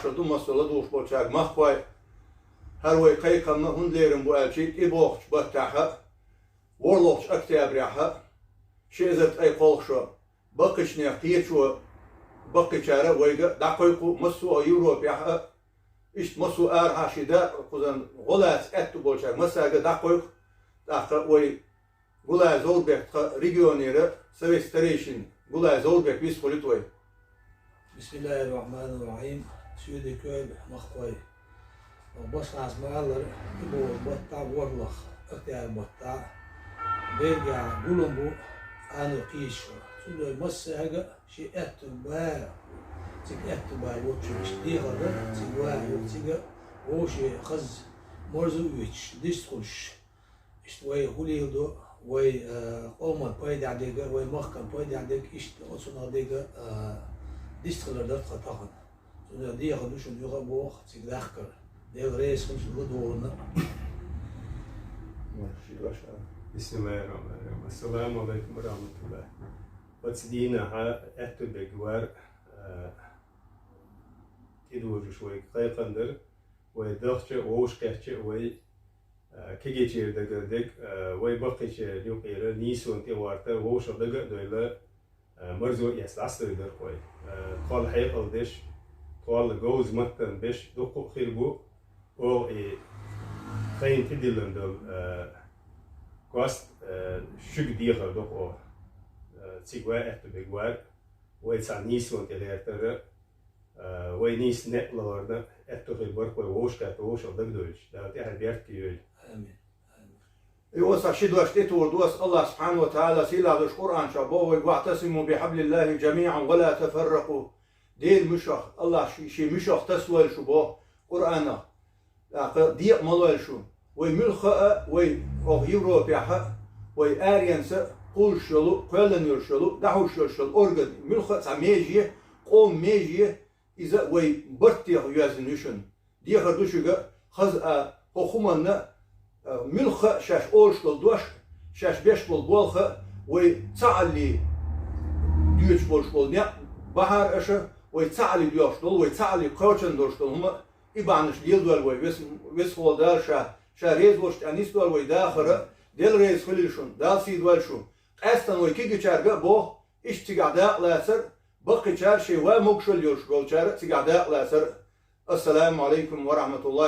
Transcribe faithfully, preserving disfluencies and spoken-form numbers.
Шо ду массо ладугӀуш болчаьрга махкой. ХӀара вай кхайкхам хӀунда лерина бу аьлча, тӀебогӀучу баттахь, ворхӀлагӀчу октябрехь, ши эзар ткъе кхоалгӀа шо, баккхийчех кхечо, баккхийчара вайга дӀакхойкху массо а Европехь а, иштта массо а арахьа ши дакъа кхузан гӀо лаца аьтту болчаьрга массаьрга дӀакхойкху, тӀаккха вай Гулай Зоврбек тхан регионера совет старейшин Гулай Зоврбек вистхуьлуьйту вай. بسم الله الرحمن الرحيم. Суьйде кхойла, махкой. Башхьас ма-аллара, тӀебогӀучу баттахь, ворхӀлагӀа октябрь баттахь, Бельгехь гулам бу къано кхийсаш. Цундела массаьрга а шен аьтту бан, цига аьтту бан воцучуьнга дехар дар, цига ван юха цига вовшийн хаза марзо а оьцуш, дистхуьлуш. Иштта вай хӀу леладо, вай, э, къоман пайдехь дерг а, вай махкан пайдехь дерг а, иштта оцунах дерг а, э, дистхилар дар тхан тахана. Цундела дехар ду шуна юха а боху цига дахкар. Дела реза хуьлда шуна ладугӀурна. بسم الله الرحمن الرحيم. السلام عليكم ورحمة الله. Оцу дийнахь аьтту бегвар, э, тӀедожуш вай кхайкхам дар, вай дахча а, вовшахкхетча а вай, а, кегийчеран дагара дерг, а, вай баккхийчеран юкъера нийсонан тӀегӀертар вовшах дага а дойла, а, марзо а эцна дӀасадойла дара-кх вай. А, тхол хьекъал деш, тхол говза маттана беш дуккха а хир бу, оха и тхайна тӀедиллина долу, а, кост, а, шуьга дехар ду-кх оха. А, цига ван аьтту бегвар, вай цхьана нийсонан тӀегӀертар, а, вай нийса некъ лахарна аьтту хир бара-кх вай вовшахкхетта, вовшах дагадойлуш. Дала тӀаьхье беркате йойла. Амин. Амин. И оцу ши дош тӀетухур ду ас. АллахӀ субхьанаху ва тагӀала сийлахь долчу Къуръан чохь боху вайга: «ВаӀтасиму бихьаблиллахӀи жамиӀан ва ла тафарракъу». Делан муьшах, АллахӀ шен, шен муьшах тасавойла шу боху Къуръанах. ТӀаккха декъа ма лойла шу. Вай муьлхха а, вай оха Европехь а, вай аренца а кхуллуш йолу, кхоьллина йолуш йолу, дӀахьуш йолуш йолу орган, муьлхха а цхьа меже, къоман меже, иза вай барт деха йоьзна ю шуна. Дехар ду шуьга, хаза а, хӀокху хӀуманна, а, муьлхха а шаьш олуш долу дош, шаьш беш болу болх а, вай цхьаалле доьдуш болуш болу некъ бахьара аша, вай цхьаалле доьхуш долу, вай цхьаалле кхочун долуш долу хӀума, и бахьанаш леладойла вай, вес-, весхо Дала ша, ша реза волчу тӀехь нисдойла вай дахар а, Дела реза хуьлийла шуна, Дала сий дойла шу. Къаьсттина вай кегийчаьрга а боху, иштта цигахь дакъа лацар а, баккхийчара шайн ван могушалла йолуш болчара а цигахь дакъа лацар а. Ассаламу Ӏалайкум ва рахьматуллахӀи